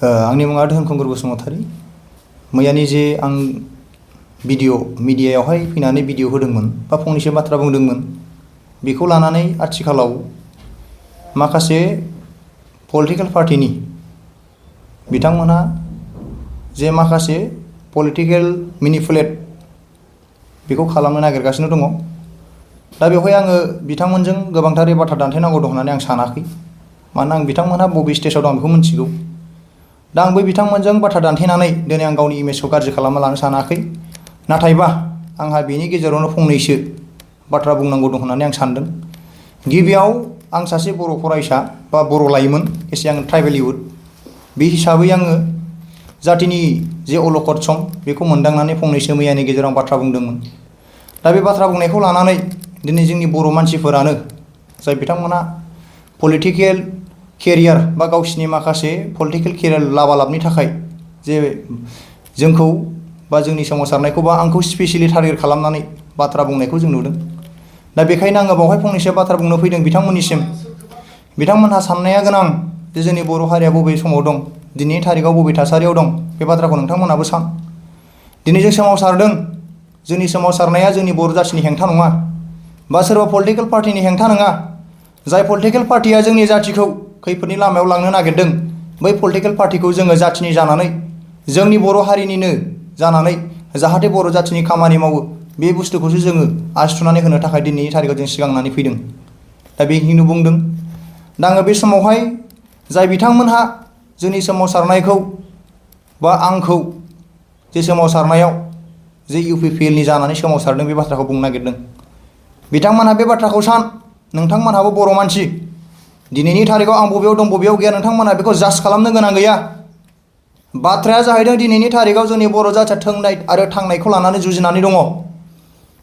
आंनि मुङा धोनखुंगुर बसुमतारी। मैयानि जे आं मिडियायावहाय फैनानै भिडिअ होदोंमोन बा फंनैसो बाथ्रा बुंदोंमोन, बेखौ लानानै आथिखालाव माखासे पलिटिकेल पार्टिनि बिथांमोनहा जे माखासे पलिटिकेल मेनिपुलेट बेखौ खालामनो नागिरगासिनो दङ। दा बेवहाय आङो बिथांमोनजों गोबांथार बाथ्रा दान्थेनांगौ दं होननानै आं सानाखै। मानोना आं बिथांमोनहा बबे स्टेजाव दं बेखौ मिथिगौ। दा आंबो बिथांमोनजों बाथ्रा दान्थेनानै दिनै आं गावनि इमेजखौ गाज्रि खालामना लानो सानाखै। नाथायबा आंहा बेनि गेजेरावनो फंनैसो बाथ्रा बुंनांगौ दं होननानै आं सानदों। गिबियाव आं सासे बर' फरायसा बा बर' लाइमोन, एसे आं ट्राइबेल इउथ। बे हिसाबै आङो जातिनि जे अलखद सम बेखौ मोनदांनानै फंनैसो मैयानि गेजेराव आं बाथ्रा बुंदोंमोन। दा बे बाथ्रा बुंनायखौ लानानै दिनै जोंनि बर' मानसिफोरानो जाय बिथांमोना पलिटिकेल केरियार बा गावसिनि माखासे पलिटिकेल केरियार लाबालाबनि थाखाय जे जोंखौ बा जोंनि सोमावसारनायखौ बा आंखौ स्पेसियेलि टारगेट खालामनानै बाथ्रा बुंनायखौ जों नुदों। दा बेखायनो आङो बावहाय फंनैसो बाथ्रा बुंनो फैदों बिथांमोननिसिम। बिथांमोनहा साननाया गोनां जे जोंनि बर' हारिया बबे समाव दं, दिनैनि थारिखआव बबे थासारियाव दं, बे बाथ्राखौ नोंथांमोनहाबो सान। दिनै जों सोमावसारदों, जोंनि सोमावसारनाया जोंनि बर' जाथिनि हेंथा नङा बा सोरबा पलिटिकेल पार्टिनि हेंथा नङा। जाय पलिटिकेल पार्टिया जोंनि जातिखौ खैफोदनि लामायाव लांनो नागिरदों, बै पलिटिकेल पार्टिखौ जोङो जातिनि जानानै जोंनि बर' हारिनिनो जानानै जाहाथे बर' जातिनि खामानि मावो, बे बुस्थुखौसो जोङो आसि थुनानै होनो थाखाय दिनैनि थारिखआव जों सिगांनानै फैदों। दा बेखिनिखौ बुंदों। दा आङो बे समावहाय जाय बिथांमोनहा जोंनि सोमावसारनायखौ बा आंखौ जे सोमावसारनायाव जे UPPLनि जानानै सोमावसारदों, बे बाथ्राखौ बुंनो नागिरदों। बिथांमोनहा बे बाथ्राखौ सान, नोंथांमोनहाबो बर' मानसि। दिनैनि थारिखआव आं बबेयाव दं बबेयाव गैया नोंथांमोनहा बेखौ जाज खालामनो गोनां गैया। बाथ्राया जाहैदों दिनैनि थारिखआव जोंनि बर' जाथिया थोंनाय आरो थांनायखौ लानानै जुजिनानै दङ।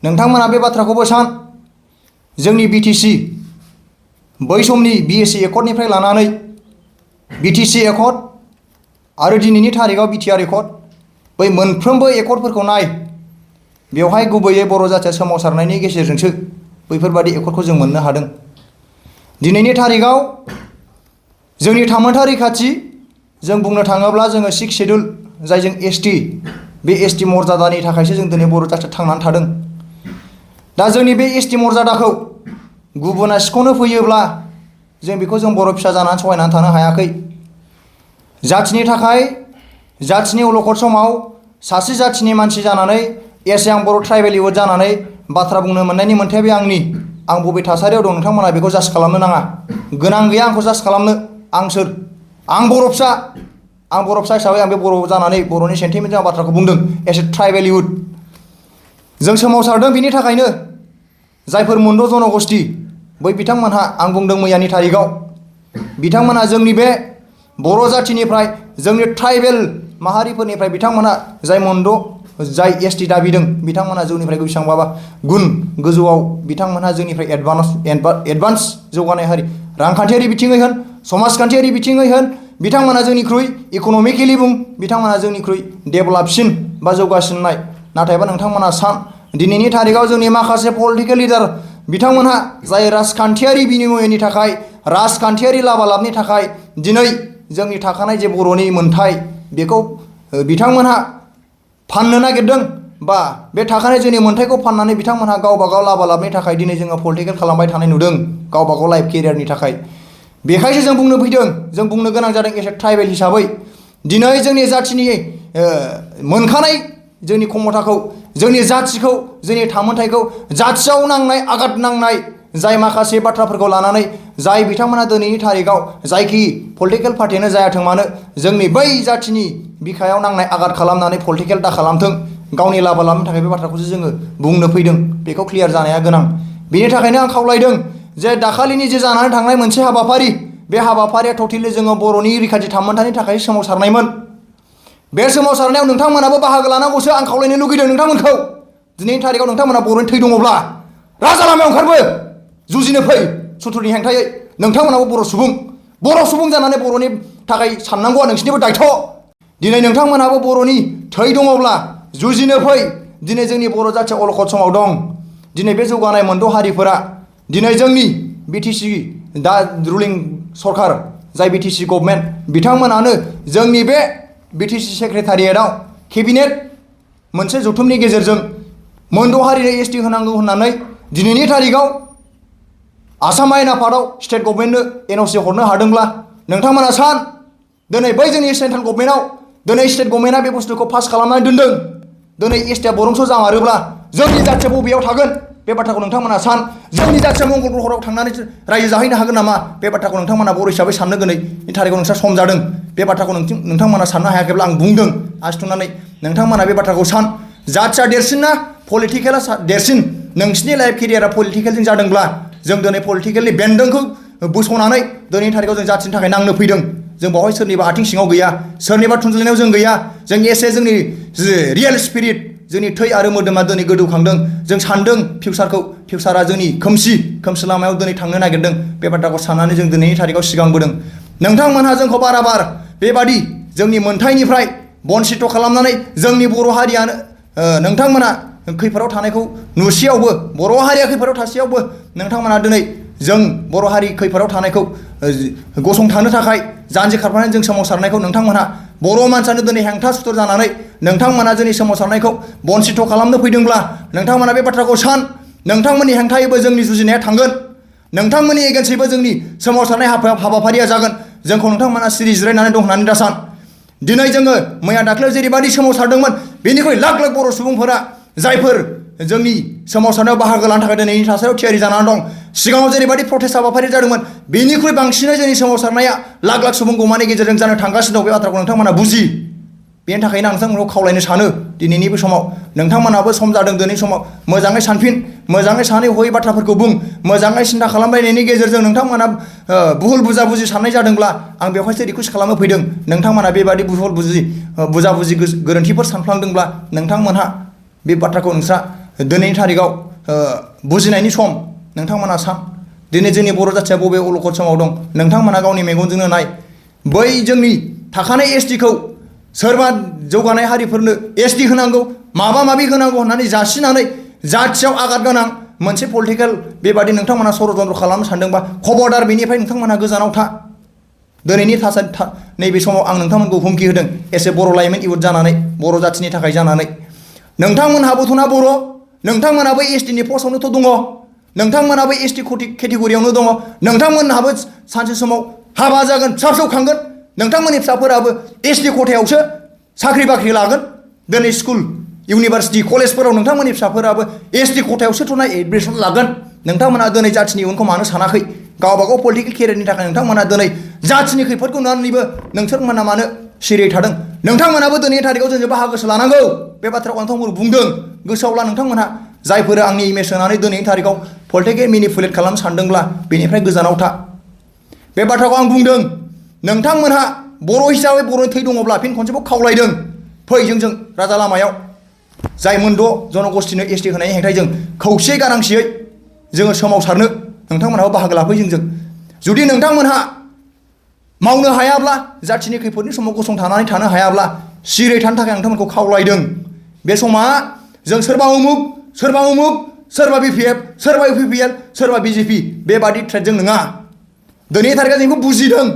नोंथांमोनहा बे बाथ्राखौबो सान। जोंनि BTC बै समनि BSC एकर्डनिफ्राय लानानै BTC एकर्ड आरो दिनैनि थारिखआव BTR एकर्ड, बै मोनफ्रोमबो एकर्डफोरखौ नाय। बेवहाय गुबैयै बर' जाथिया सोमावसारनायनि गेजेरजोंसो बैफोरबादि एकर्डखौ जों मोननो हादों। दिनैनि थारिखआव जोंनि थामोनथा रैखाथि जों बुंनो थाङोब्ला जोङो 6 शेड्युल जायजों ST, बे ST मर्यादानि थाखायसो जों दिनै बर' जाथिया थांनानै थादों। दा जोंनि बे ST मर्यादाखौ गुबुना सिख'नो फैयोब्ला जों बेखौ जों बर' फिसा जानानै सहायनानै थानो हायाखै। जाथिनि थाखाय जाथिनि अलखद समाव सासे जाथिनि मानसि जानानै एसे आं बर' ट्राइबेल इउथ जानानै बाथ्रा बुंनो मोननायनि मोन्थाया बे आंनि। आं बबे थासारियाव दं नोंथांमोनहा बेखौ जाज खालामनो नाङा। गोनां गैया आंखौ जाज खालामनो। आं सोर? आं बर' फिसा। आं बर' फिसा हिसाबै आं बे बर' जानानै बर'नि सेन्टिमेन्टजों आं बाथ्राखौ बुंदों एस ए ट्राइबेल इउथ। जों सोमावसारदों बिनि थाखायनो जायफोर मुन्द' जन'गस्थि बै बिथांमोनहा, आं बुंदों मैयानि थारिखआव, बिथांमोनहा जोंनि बे बर' जाथिनिफ्राय जोंनि ट्राइबेल माहारिफोरनिफ्राय बिथांमोनहा जाय मुन्द' जाय ST दाबिदों, बिथांमोनहा जोंनिफ्राय बेसेबांबा गुन गोजौआव बिथांमोनहा जोंनिफ्राय एडभान्स जौगानाय हारि। रांखान्थियारि बिथिङै होन, समाजखान्थियारि बिथिङै होन, बिथांमोनहा जोंनिख्रुइ इक'नमिकेलि बुं, बिथांमोनहा जोंनिख्रुइ डेभेलपसिन बा जौगासिननाय। नाथायबा नोंथांमोनहा सान, दिनैनि थारिखआव जोंनि माखासे पलिटिकेल लिडार बिथांमोनहा जाय राजखान्थियारि बिनिमयनि थाखाय, राजखान्थियारि लाबालाबनि थाखाय दिनै जोंनि थाखानाय जे बर'नि मोन्थाय बेखौ बिथांमोनहा फाननो नागिरदों, बा बे थाखानाय जोंनि मोन्थायखौ फाननानै बिथांमोनहा गावबागाव लाबालाबनि थाखाय दिनै जोङो पलिटिकेल खालामबाय थानाय नुदों, गावबागाव लाइफ केरियारनि थाखाय। बेखायसो जों बुंनो फैदों, जों बुंनो गोनां जादों एसे ट्राइबेल हिसाबै। दिनै जोंनि जाथिनि मोनखानाय जोंनि क्षमताखौ, जोंनि जाथिखौ, जोंनि थामोन्थायखौ, जाथियाव नांनाय आघात नांनाय जाय माखासे बाथ्राफोरखौ लानानै जाय बिथांमोना दिनैनि थारिखआव जायखि पलिटिकेल पार्टियानो जायाथों मानो जोंनि बै जाथिनि बिखायाव नांनाय आघात खालामनानै पलिटिकेल दा खालामथों, गावनि लाबा लाबनि थाखाय बे बाथ्राखौसो जोङो बुंनो फैदों। बेखौ क्लियार जानाया गोनां। बेनि थाखायनो आं खावलायदों जे दाखालिनि जे जानानै थांनाय मोनसे हाबाफारि, बे हाबाफारिया टटेलि जोङो बर'नि रैखाथि थामोन्थानि थाखाय सोमावसारनायमोन। बे सोमावसारनायाव नोंथांमोनाबो बाहागो लानांगौसो आं खावलायनो लुगैदों नोंथांमोनखौ। दिनैनि थारिखआव नोंथांमोना बर'नि थै दङब्ला राजा लामायाव ओंखारबो, जुजिनो फै सुथुरनि हेंथायै। नोंथांमोनाबो बर' सुबुं जानानै बर'नि थाखाय साननांगौआ नोंसिनिबो दायथ'। दिनै नोंथांमोनहाबो बर'नि थै दङब्ला जुजिनो फै। दिनै जोंनि बर' जाथिया अलखद समाव दं। दिनै बे जौगानाय मोनद' हारिफोरा दिनै जोंनि BTC दा रुलिं सरकार जाय बिटिसि गभर्नमेन्ट बिथांमोनानो जोंनि बे बिटिसि सेक्रेटारियेटआव केबिनेट मोनसे जथुमनि गेजेरजों मोनद' हारिनो एसटि होनांगौ होननानै दिनैनि थारिखआव आसाम आयेन आफादाव स्टेट गभर्नमेन्टनो एनअसि हरनो हादोंब्ला नोंथांमोना सान दिनै बै जोंनि सेन्ट्रेल गभर्नमेन्टआव दिनै स्टेट गभर्नमेन्टआ बे बुस्थुखौ पास खालामनानै दोनदों दिनै एसटिआ बरंस' जामारोब्ला जोंनि जाथिया बबेयाव थागोन बे बाथ्राखौ नोंथांमोना सान जोंनि जाथिया मंगल ग्रहआव थांनानै रायजो जाहैनो हागोन नामा बे बाथ्राखौ नोंथांमोना बर' हिसाबै साननो गोनांनि थारिखआव नोंस्रा सम जादों बे बाथ्राखौ नोंथांमोना साननो हायाखैब्ला आं बुंदों आसिथुनानै नोंथांमोना बे बाथ्राखौ सान जाथिया देरसिन ना पलिटिकेला देरसिन नोंसिनि लाइफ केरियारा पलिटिकेलजों जादोंब्ला जों दिनै पलिटिकेलनि बेन्दोंखौ बोस'नानै दिनैनि थारिखआव जों जाथिनि थाखाय नांनो फैदों जों बावहाय सोरनिबा आथिं सिङाव गैया सोरनिबा थुनज्लायनायाव जों गैया जों एसे जोंनि रियेल स्पिरिट जोंनि थै आरो मोदोमा दिनै गोदौखांदों जों सानदों फिउचारा जोंनि खोमसि लामायाव दिनै थांनो नागिरदों बे बाथ्राखौ साननानै जों दिनैनि थारिखआव सिगांबोदों नोंथांमोनहा जोंखौ बाराबार बेबादि जोंनि मोनथायनिफ्राय बन्सित खालामनानै जोंनि बर' हारियानो नोंथांमोना खैफोदाव थानायखौ नुसेयावबो बर' हारिया खैफोदाव थासेयावबो नोंथांमोना दिनै जों बर' हारि खैफोदाव थानायखौ गसंथानो थाखाय जानजि खारफानानै जों सोमावसारनायखौ नोंथांमोनहा बर' मानसियानो दिनै हेंथा सुथुर जानानै नोंथांमोना जोंनि सोमावसारनायखौ बन्सित खालामनो फैदोंब्ला नोंथांमोना बे बाथ्राखौ सान नोंथांमोननि हेंथायैबो जोंनि जुजिनाया थांगोन नोंथांमोननि एगेन्स्टैबो जोंनि सोमावसारनाय हाबाफारिया जागोन जोंखौ नोंथांमोना सिरि जिरायनानै दं होननानै दासान दिनै जोङो मैया दाख्लैयाव जेरैबायदि सोमावसारदोंमोन बेनिख्रुइ लाख लाख बर' सुबुंफोरा जायफोर जोंनि सोमावसारनायाव बाहागो लानो थाखाय दिनैनि थासारियाव थियारि जानानै दं सिगाङाव जेरैबायदि प्रटेस्ट हाबाफारि जादोंमोन बेनिख्रुइ बांसिनै जोंनि सोमावसारनाया लाख लाख सुबुं गमानि गेजेरजों जानो थांगासिनो दं बे बाथ्राखौ नोंथांमोना बुजि बेनि थाखायनो आं नोंथांमोनखौ खावलायनो सानो दिनैनि बे समाव नोंथांमोनाबो सम जादों दिनैनि समाव मोजाङै सानफिन मोजाङै सानै हयै बाथ्राफोरखौ बुं मोजाङै सिन्था खालामलायनायनि गेजेरजों नोंथांमोना बुहुल बुजा-बुजि साननाय जादोंब्ला आं बेवहायसो रिकुवेस्ट खालामनो फैदों नोंथांमोना बेबादि बुहुल बुजा-बुजि गोरोन्थिफोर सानफ्लांदोंब्ला नोंथांमोनहा बे बाथ्राखौ नोंस्रा दिनैनि थारिखआव बुजिनायनि सम नोंथांमोना सान दिनै जोंनि बर' जाथिया बबे अलखद समाव दं नोंथांमोना गावनि मेगनजोंनो नाय बै जोंनि थाखानाय एसटिखौ सोरबा जौगानाय हारिफोरनो एसटि होनांगौ माबा माबि होनांगौ होननानै जासिनानै जाथियाव आघात गोनां मोनसे पलिटिकेल बेबादि नोंथांमोना षड़यन्त्र खालामनो सानदोंबा खबरदार बेनिफ्राय नोंथांमोना गोजानाव था दिनैनि थासारि नैबे समाव आं नोंथांमोनखौ हुमखि होदों एसे बर' लाइमोन इयुथ जानानै बर' जाथिनि थाखाय जानानै नोंथांमोनहाबोथ' ना बर' नोंथांमोनाबो एसटिनि पस्टआवनोथ' दङ नोंथांमोनाबो एसटि केटेगरियावनो दङ नोंथांमोनहाबो सानसे समाव हाबा जागोन फिसा फिसौ खांगोन नोंथांमोननि फिसाफोराबो एसटि खथायावसो साख्रि बाख्रि लागोन दिनै स्कुल इउनिभार्सिटि कलेजफोराव नोंथांमोननि फिसाफोराबो एसटि खथायावसोथ' एडमिसन लागोन नोंथांमोना दिनै जाथिनि इयुनखौ मानो सानाखै गावबागाव पलिटिकेल केरियारनि थाखाय नोंथांमोना दिनै जाथिनि खैफोदखौ नुनानैबो नोंथांमोना मानो सिरियै थादों नोंथांमोनाबो दिनैनि थारिखआव जों बाहागोसो लानांगौ बे बाथ्राखौ नोंथांमोन बुंदों गोसोआवला नोंथांमोनहा जायफोर आंनि इमेज होनानै दिनैनि थारिखआव पलिटिकेल मेनिपुलेट खालामनो सानदोंब्ला बेनिफ्राय गोजानाव था बे बाथ्राखौ आं बुंदों नोंथांमोनहा बर' हिसाबै बर'नि थै दङब्ला फिन खनसेबाव खावलायदों फै जों राजा लामायाव जाय मोनद' जनगोष्ठीनो एसटि होनायनि हेंथायै जों खौसेयै गारांसियै जोङो सोमावसारनो नोंथांमोनहाबो बाहागो लाफै जोंजों जुदि नोंथांमोनहा मावनो हायाब्ला जाथिनि खैफोदनि समाव गसंथानानै थानो हायाब्ला सिरियै थानो थाखाय नोंथांमोनखौ खावलायदों बे समा जों सोरबा उमुक सोरबा बिपिएफ सोरबा इउपिपिएल सोरबा बिजेपि बेबादि थ्रेटजों नङा दिनैनि थारिखआव जों बेखौ बुजिदों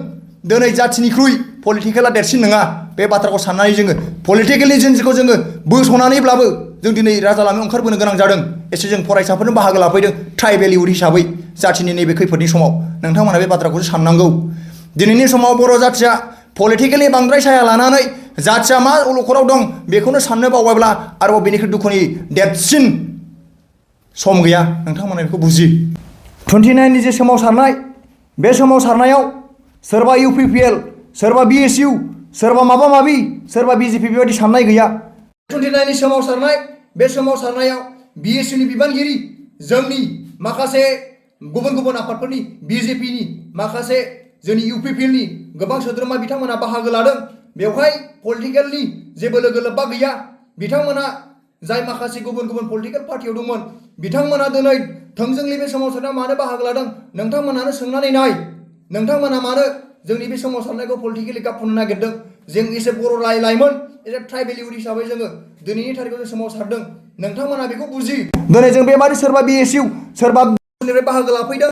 दिनै जाथिनिख्रुइ पलिटिकेला देरसिन नङा बे बाथ्राखौ साननानै जोङो पलिटिकेलनि जिनिसखौ जोङो बोस'नानैब्लाबो जों दिनै राजा लामायाव ओंखारबोनो गोनां जादों एसे जों फरायसाफोरनो बाहागो लाफैदों ट्राइबेल इयुथ हिसाबै जाथिनि नैबे खैफोदनि समाव नोंथांमोना बे बाथ्राखौसो साननांगौ दिनैनि समाव बर' जाथिया पलिटिकेलि बांद्राय साया लानानै जाथिया मा अलखदाव दं बेखौनो साननो बावबायब्ला आरोबाव बेनिख्रुइ दुखुनि देरसिन सम गैया नोंथांमोना बेखौ बुजि 29नि जे सोमावसारनाय बे सोमावसारनायाव सोरबा इउपिपिएल सोरबा बिएसइउ सोरबा माबा माबि सोरबा बिजेपि बेबायदि साननाय गैया 29नि सोमावसारनाय बे सोमावसारनायाव बिएसइउनि बिबानगिरि जोंनि माखासे गुबुन आफादफोरनि बिजेपिनि माखासे जोंनि इउपिपिएलनि गोबां सोद्रोमा बिथांमोना बाहागो लादों बेवहाय पलिटिकेलनि जेबो लोगो लोब्बा गैया बिथांमोना जाय माखासे गुबुन पलिटिकेल पार्टियाव दंमोन बिथांमोना दिनै थोंजोंनि बे सोमावसारनायाव मानो बाहागो लादों नोंथांमोनानो सोंनानै नाय नोंथांमोना मानो जोंनि बे सोमावसारनायखौ पलिटिकेलि गाबफुनो नागिरदों जों एसे बर' लाइमोन एसे ट्राइबेल इयुथ हिसाबै जोङो दिनैनि थारिखआव जों सोमावसारदों नोंथांमोना बेखौ बुजि दिनै जों बेबादि सोरबा बिएसइउ सोरबा बाहागो लाफैदों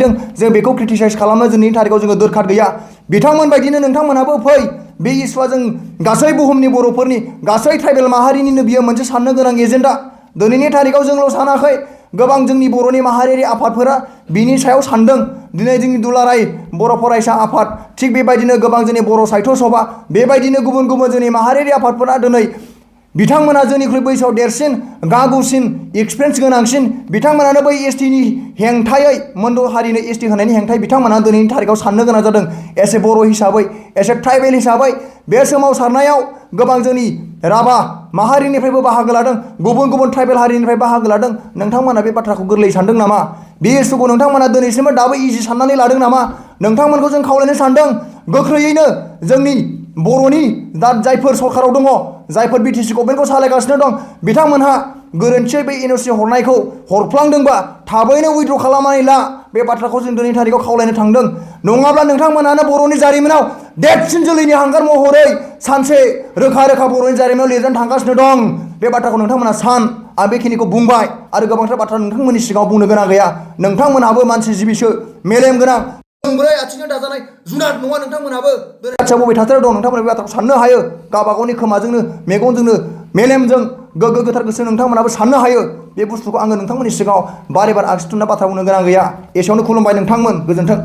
बाहायदों जों बेखौ क्रिटिसाइज खालामनो दिनैनि थारिखआव जोङो दोरखार गैया। बिथांमोन बायदिनो नोंथांमोनहाबो फै, बे इस्युआ जों गासै बुहुमनि बर'फोरनि गासै ट्राइबेल माहारिनिनो बियो मोनसे साननो गोनां एजेन्डा। दिनैनि थारिखआव जोंल' सानाखै, गोबां जोंनि बर'नि माहारियारि आफादफोरा बिनि सायाव सानदों। दिनै जोंनि दुलाराय बर' फरायसा आफाद, थिग बेबायदिनो गोबां जोंनि बर' साहित्य सभा, बेबायदिनो गुबुन गुबुन जोंनि माहारियारि आफादफोरा दिनै बिथांमोना जोंनिख्रुइ बैसोआव देरसिन, गागुसिन, एक्सपिरियेन्स गोनांसिन बिथांमोनानो बै एसटिनि हेंथायै, मोनद' हारिनो एसटि होनायनि हेंथायै बिथांमोना दिनैनि थारिखआव साननो गोनां जादों। एसे बर' हिसाबै, एसे ट्राइबेल हिसाबै बे सोमावसारनायाव गोबां जोंनि राभा माहारिनिफ्रायबो बाहागो लादों, गुबुन गुबुन ट्राइबेल हारिनिफ्राय बाहागो लादों। नोंथांमोना बे बाथ्राखौ गोरलै सानदों नामा? बे इस्युखौ नोंथांमोना दिनैसिमबो दाबो इजि साननानै लादों नामा? नोंथांमोनखौ जों खावलायनो सानदों, गोख्रैयैनो जोंनि बर'नि दा जायफोर सरकाराव दङ, जायफोर बिटिसि गभर्नमेन्टखौ सालायगासिनो दं, बिथांमोनहा गोरोन्थियै बे एनअसि हरनायखौ हरफ्लांदोंबा थाबैनो उइथड्र खालामनानै ला। बे बाथ्राखौ जों दिनैनि थारिखआव खावलायनो थांदों। नङाब्ला नोंथांमोनानो बर'नि जारिमिनाव देरसिन जोलैनि हांगार महरै सानसे रोखा रोखा बर'नि जारिमिनाव लिरजानो थांगासिनो दं। बे बाथ्राखौ नोंथांमोना सान। आं बेखिनिखौ बुंबाय आरो गोबांथार बाथ्रा नोंथांमोननि सिगाङाव बुंनो गोनां गैया। नोंथांमोनहाबो मानसि जिबिसो, मेलेम गोनां, थोंब्रै आथिंजों दाजानाय जुनाद नङा नोंथांमोनहाबो। आथिया बबे थासारियाव दं नोंथांमोना बे बाथ्राखौ साननो हायो। गावबा गावनि खोमाजोंनो, मेगनजोंनो, मेलेमजों, गोग्गो गोथार गोसो नोंथांमोनाबो साननो हायो। बे बुस्थुखौ आङो नोंथांमोननि सिगाङाव बारे बारे आगसि थुना बाथ्रा बुंनो गोनां गैया। एसेयावनो खुलुमबाय नोंथांमोन, गोजोन्थों।